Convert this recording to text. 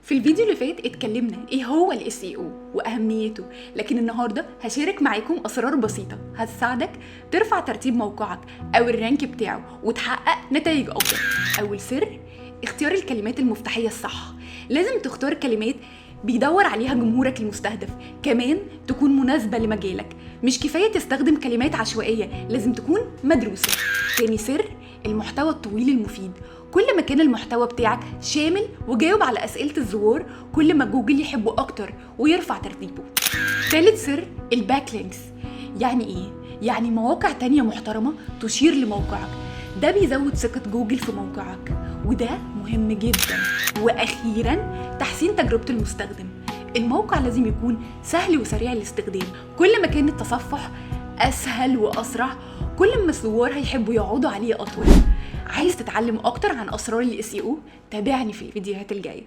في الفيديو اللي فات اتكلمنا ايه هو ال SEO واهميته، لكن النهارده هشارك معاكم اسرار بسيطة هتساعدك ترفع ترتيب موقعك او ال rank بتاعه وتحقق نتائج افضل. اول سر، اختيار الكلمات المفتاحيه الصح. لازم تختار كلمات بيدور عليها جمهورك المستهدف، كمان تكون مناسبة لمجالك. مش كفاية تستخدم كلمات عشوائية، لازم تكون مدروسة. تاني سر، المحتوى الطويل المفيد. كل ما كان المحتوى بتاعك شامل وجاوب على أسئلة الزوار، كل ما جوجل يحبه أكتر ويرفع ترتيبه. تالت سر، ال backlinks. يعني إيه؟ يعني مواقع تانية محترمة تشير لموقعك، ده بيزود ثقة جوجل في موقعك وده مهم جدا. وأخيرا، تحسين تجربة المستخدم. الموقع لازم يكون سهل وسريع الاستخدام. كل ما كان التصفح أسهل وأسرع، كل ما الزوار هيحبوا يقعدوا عليه أطول. عايز تتعلم أكتر عن أسرار ال SEO؟ تابعني في الفيديوهات الجاية.